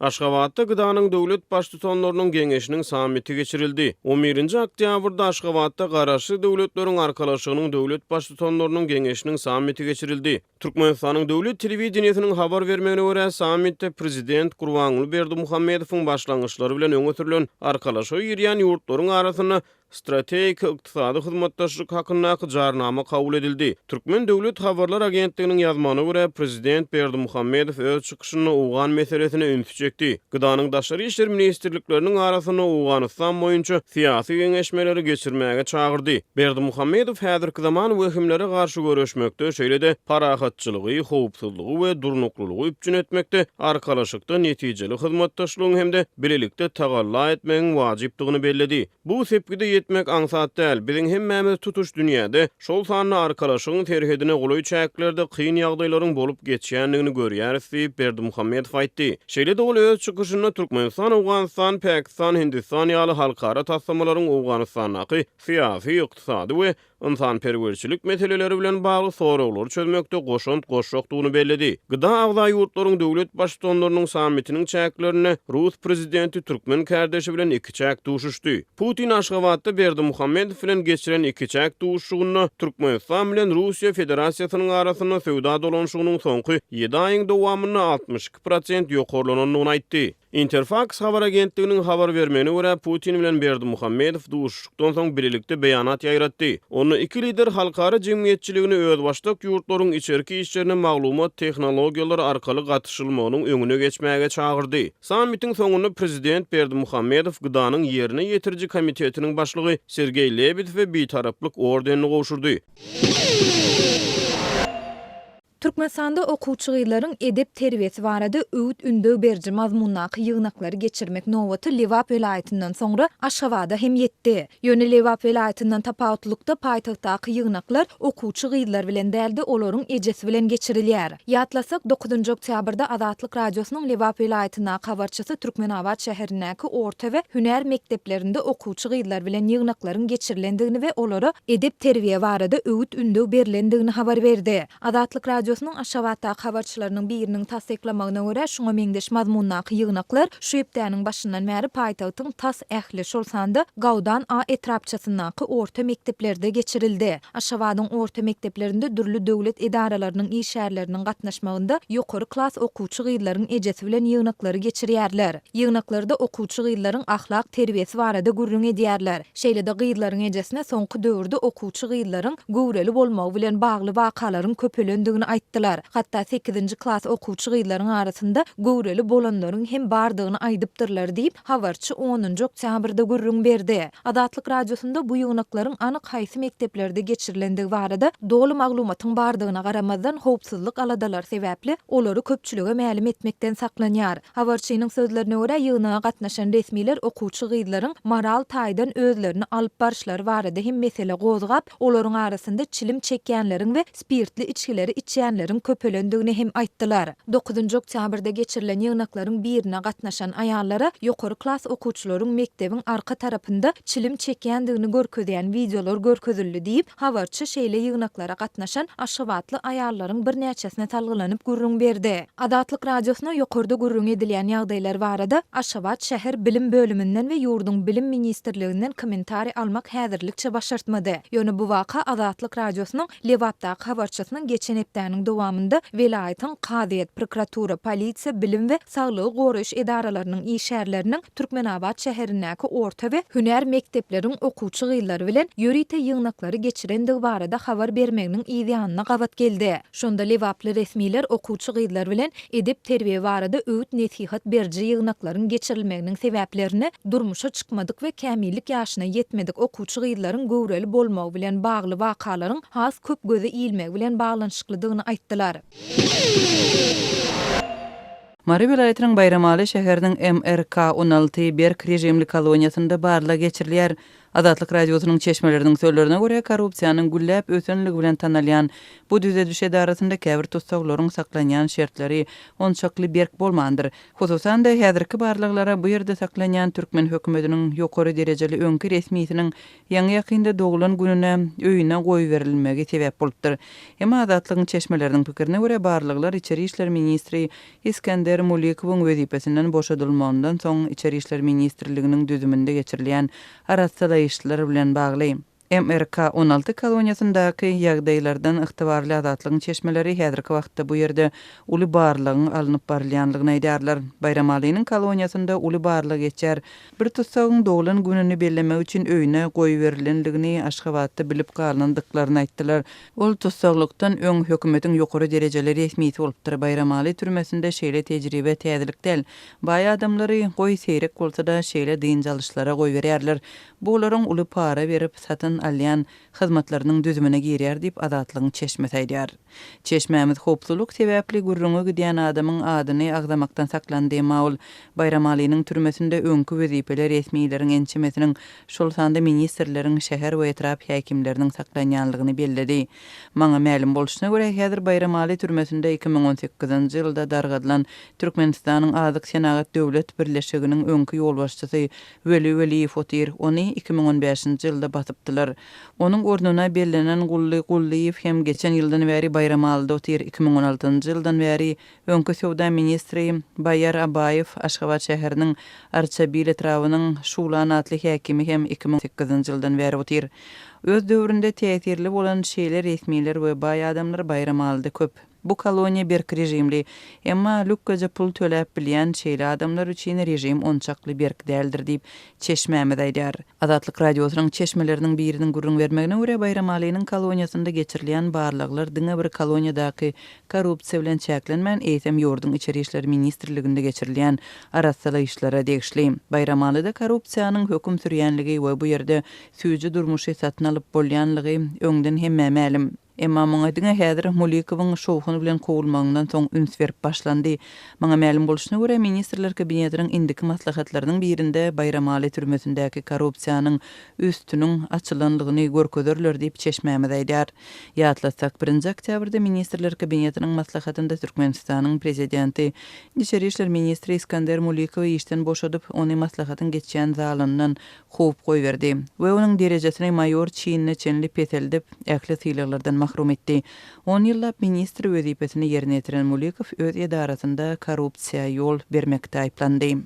Aşgabatda GDA-nyň döwlet Baştutanlarynyň Geňeşiniň sammiti geçirildi. On birinji oktýabrda Aşgabatda Garaşsyz Döwletleriň Arkalaşygynyň döwlet Baştutanlarynyň Geňeşiniň sammiti geçirildi. Türkmenistanyň döwlet telewideniýesiniň habar bermegine görä, sammitde Prezident Gurbanguly Berdimuhamedowyň başlangyçlary bilen öňe sürlen Arkalaşyga girýän ýurtlaryň arasynda Strategik ykdysady hyzmatdaşlyk hakyndaky Jarnama kabul edildi. Türkmen döwlet habarlar agentliginiň ýazmagyna görä, prezident Berdimuhamedow öz çykyşynda owgan meselesine ünsi çekdi. GDA-nyň Daşary işler ministrlikleriniň arasynda Owganystan boýunça syýasy geňeşmeleri geçirmäge çagyrdy. Berdimuhamedow häzirki zaman wehimlere garşy göreşmekde, şeýle-de parahatçylygy, howpsuzlygy we durnuklylygy üpjün etmekde Arkalaşykda netijeli hyzmatdaşlygyň hem-de bilelikde tagalla etmegiň wajypdygyny belledi. Bu sepgide ýetmek aňsat däl. Biziň hemmämiz tutuş dünýäde, şol sanda Arkalaşygyň serhedine golaý çäklerde kyn ýagdaýlaryň bolup geçýändigini görýäris diýip, Berdimuhamedow aýtdy. Şeýle-de ol öz çykyşynda Türkmenistan, Owganystan, Pakistan, Hindistan ýaly halkara taslamalaryň Owganystandaky syýasy, ykdysady we ynsanperwerçilik meseleleri bilen bagly soraglary çözmekde goşant goşjakdygyny belledi. GDA agza ýurtlaryň döwlet Baştutanlarynyň sammitiniň çäklerinde rus prezidenti türkmen kärdeşi bilen ikiçäk duşuşdy. Putin Aşgabatda Berdimuhamedow bilen geçiren ikiçäk duşuşygynda Türkmenistan bilen Russiýa Federasiýasynyň arasynda söwda dolanyşygynyň soňky ýedi aýyň dowamynda 62 prosent ýokarlanandygyny aýtdy. Interfaks habar agentliginiň habar bermegine görä, Putin bilen Berdimuhamedow duşuşykdan soň bilelikde beýanat ýaýratdy. Onda iki lider halkara jemgyýetçiligini özbaşdak ýurtlaryň içerki işlerine maglumat tehnologiýalary arkaly gatyşylmagynyň öňüne geçmäge çagyrdy. Sammitiň soňunda prezident Berdimuhamedow GDA-nyň Ýerine ýetiriji komitetiniň başlygy Sergeý Lebedewe Bitaraplyk ordenini gowşurdy. Türkmenistanda okuwçy gyzlaryň edep-terbiýesi barada öwüt-ündew beriji mazmundaky ýygnaklary geçirmek nobaty Lebap welaýatyndan soňra Aşgabada hem ýetdi. Ýöne Lebap welaýatyndan tapawutlykda paýtagtdaky ýygnaklar okuwçy gyzlar bilen däl-de olaryň ejesi bilen geçirilýär. Ýatlasak, dokuzynjy oktýabrda Azatlyk Radiosynyň Lebap welaýatyndaky habarçysy Türkmenabat şäherindäki orta we hünär mekdeplerinde okuwçy gyzlar bilen ýygnaklaryň geçirilendigini we olara edep-terbiýe barada öwüt-ündew berlendigini habar berdi. Azatlyk Radiosynyň Aşgabatdaky habarçylarynyň biriniň tassyklamagyna görä, şuňa meňzeş mazmundaky ýygnaklar şu hepdäniň başyndan bäri paýtagtyň tas ähli, şol sanda Gaudan A etrapçasyndaky orta mekdeplerde geçirildi. Aşgabadyň orta mekdeplerinde dürli döwlet edaralarynyň işgärleriniň gatnaşmagynda ýokary klas okuwçy gyzlaryň ejesi bilen ýygnaklary geçirýärler. Ýygnaklarda okuwçy gyzlaryň ahlak terbiýesi barada gürrüň edýärler. Şeýle-de gyzlaryň ejesine soňky döwürde okuwçy gyzlaryň göwreli bolmagy bilen bagly wakalaryň köpelendigini aýtdylar. Hatda sekizinji klas okuwçy gyzlaryň arasynda göwreli bolanlaryň hem bardygyny aýdypdyrlar diýip, habarçy onunjy oktýabrda gürrüň berdi. Azatlyk Radiosynda bu ýygnaklaryň anyk haýsy mekdeplerde geçirilendigi barada doly maglumatyň bardygyna garamazdan, howpsuzlyk aladalary sebäpli olary köpçülige mälim etmekden saklanýar. Habarçynyň sözlerine görä, ýygnaga gatnaşan resmiler okuwçy gyzlaryň moral taýdan özlerini alyp baryşlary barada hem mesele gozgap, olaryň arasynda çilim çekýänleriň we spirtli içgileri içýänleriň köpelendigini hem aýtdylar. Dokuzynjy oktýabrda geçirilen ýygnaklaryň birine gatnaşan aýallara ýokary klas okuwçylaryň mekdebiň arka tarapynda çilim çekýändigini görkezýän wideolar görkezildi diýip, habarçy şeýle ýygnaklara gatnaşan aşgabatly aýallaryň birnäçesine salgylanyp gürrüň berdi. Azatlyk Radiosyna ýokarda gürrüňi edilýän ýagdaýlar barada Aşgabat şäher bilim bölüminden we ýurduň Bilim ministrliginden kommentariý almak häzirlikçe başartmady. Ýöne bu waka Azatlyk Radiosynyň Lebapdaky habarçysynyň geçen hepdäniň dowamynda welaýatyň kazyýet, prokuratura, polisiýa, bilim we saglygy goraýyş edaralarynyň işgärleriniň Türkmenabat şäherindäki orta we hünär mekdepleriň okuwçy gyzlary bilen ýörite ýygnaklary geçirendigi barada habar bermeginiň yz ýanyna gabat geldi. Şonda lebaply resmiler okuwçy gyzlar bilen edep-terbiýe barada öwüt-nesihat beriji ýygnaklaryň geçirilmeginiň sebäplerini durmuşa çykmadyk we kämillik ýaşyna ýetmedik okuwçy gyzlaryň göwreli bolmagy bilen bagly wakalaryň has köp göze ilmegi bilen baglanyşyklydygyny aýtdylar. Mary welaýatynyň Baýramaly şäheriniň MRK 16 berk režimli koloniýasynda barlag geçirilýär. Azatlyk Radiosynyň çeşmeleriniň sözlerine görä, korrupsiýanyň gülläp ösenligi bilen tanalýan bu düzediş edarasynda käbir tussaglaryň saklanýan şertleri onçakly berk bolmandyr. Hususan-da, häzirki barlaglara bu ýerde saklanýan türkmen hökümetiniň ýokary derejeli öňki resmisiniň ýaňy-ýakynda doglan gününe öýüne goýberilmegi sebäp bolupdyr. Emma Azatlygyň çeşmeleriniň pikirine görä, barlaglar içeri işler ministri Iskender Mulikowyň wezipesinden boşadylmagyndan soň Içeri işler ministrliginiň düzüminde geçirilýän arassalaýyşlar bilen bagly. MRK 16 koloniýasyndaky ýagdaýlardan ygtybarly Azatlygyň çeşmeleri häzirki wagtda bu ýerde uly barlagyň alnyp barylýanlygyny aýdýarlar. Baýramalynyň koloniýasynda uly barlag geçýär. Bir tussagyň doglan gününi bellemek üçin öýüne goýberilenligini Aşgabatda bilip galandyklaryny aýtdylar. Ol tussaglykdan öň hökümetiň ýokary derejeli resmisi bolupdyr. Baýramaly türmesinde şeýle tejribe täzelik däl. Baý adamlary, goý, seýrek bolsa-da, şeýle dynç alyşlara goýberýärler. Bu olaryň uly para berip satyn alýan hyzmatlarynyň düzümine girýär diýip, Azatlygyň çeşmesi aýdýar. Çeşmämiz howpsuzlyk sebäpli gürrüňi gidýän adamyň adyny agzamakdan saklandy, emma ol Baýramalynyň türmesinde öňki wezipeli resmileriň ençemesiniň, şol sanda ministrleriň, şäher we etrap häkimleriniň saklanýanlygyny belledi. Maňa mälim bolşuna görä, häzir Baýramaly türmesinde 2018-nji ýylda dargadylan Türkmenistanyň Azyk senagat döwlet birleşiginiň öňki ýolbaşçysy Weli Weliýew otyr, ony 2015-nji ýylda basypdylar. Onuň ornuna bellenen Gully Gullyýew hem geçen ýyldan bäri Baýramalyda otyr, 2016-njy ýyldan bäri öňki söwda ministri Baýar Abaýew, Aşgabat şäheriniň Arçabil etrabynyň Şuwlan atly häkimi hem 2008-nji ýyldan bäri otyr. Öz döwründe täsirli bolan şeýle resmiler we baý adamlar Baýramalyda köp. Bu koloniýa berk režimli. Emma lükgeje pul töläp bilýän şeýle adamlar üçin režim onçakly berk däldir diýip, çeşmämiz aýdýar. Azatlyk Radiosynyň çeşmeleriniň biriniň gürrüň bermegine görä, Baýramalynyň koloniýasynda geçirilýän barlaglar diňe bir koloniýadaky korrupsiýa bilen çäklenmän, eýsem ýurduň Içeri işler ministrliginde geçirilýän arassalaýyşlara degişli. Baýramalyda korrupsiýanyň höküm sürýänligi we bu ýerde süýji durmuşy satyn alyp bolýanlygy öňden hemmä mälim. Emma muňa diňe häzir Mulikowyň şowhun bilen kowulmagyndan soň üns berip başlandy. Maňa mälim bolşuna görä, Ministrler Kabinetiniň indiki maslahatlarynyň birinde Baýramaly türmesindäki korrupsiýanyň üstüniň açylanlygyny görkezerler diýip, çeşmämiz aýdýar. Ýatlatsak, birinji oktýabrda Ministrler Kabinetiniň maslahatynda Türkmenistanyň Prezidenti Içeri işler ministri Iskender Mulikowy işden boşadyp, ony maslahatyň geçýän zalyndan kowup goýberdi we onuň derejesini maýor çinine çenli peseldip, ähli sylaglardan mahrum etdi. On ýyllap ministr wezipesini ýerine ýetiren Mulikow öz edarasynda korrupsiýa ýol bermekde aýyplandy.